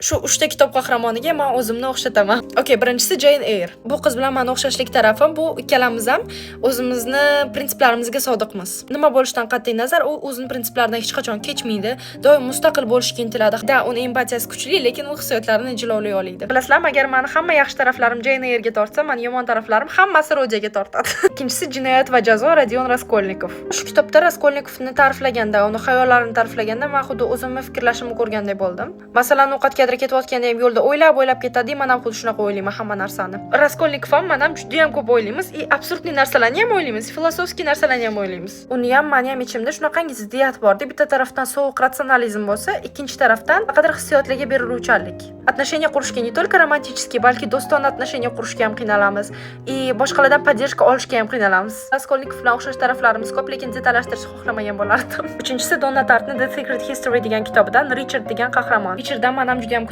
Shu uchta kitob qahramoniga man o'zimni o'xshataman. Okey, birinchisi Jane Eyre. Bu qiz bilan mani o'xshashlik tarafim bu ikkalamiz ham o'zimizni prinsiplarimizga sodiqmiz. Nima bo'lishidan qat'iy nazar, u o'zini prinsiplaridan hech qachon kechmaydi. Doim mustaqil bo'lishga intiladi. Да, uni empatiyasi kuchli, lekin u hissiyotlarini jilovlay oladi. Bilasizlarmi, agar mani hamma yaxshi taraflarim Jane Eyre'ga tortsa, mani yomon taraflarim hammasi Rodyaga tortadi. Ikkinchisi Jinoyat va jazo, Rodion Raskolnikov. Shu kitobda Raskolnikovni ta'riflaganda, uni xayollarini ta'riflaganda man xuddi o'zimni fikrlashimni ko'rgandek bo'ldim. Masalan, u qayergadir ketayotganda ham yo'lda o'ylab o'ylab ketadi, man ham xuddi shunaqa o'ylayman hamma narsani. Raskolnikov ham, man ham juda ham ko'p o'ylaymiz и абсурдный narsalarni ham o'ylaymiz, философский narsalarni ham o'ylaymiz. Uni ham, mani ham ichimda shunaqangi ziddiyat borda. Bitta tarafdan sovuq ratsionalizm bo'lsa, ikkinchi tarafdan qadar hissiyotlarga beriluvchanlik. Отношения qurishga, не только романтический, balki do'stona отношения qurishga ham qiynalamiz и boshqalardan поддержка olishga ham qiynalamiz. Raskolnikov bilan o'xshash taraflarimiz ko'p, lekin detallashtirishni xohlamagan bo'lardim. Uchinchisi Donna Tarttni The Secret History degan kitobidan Richard degan qahramon. Richarddan man ham juda ham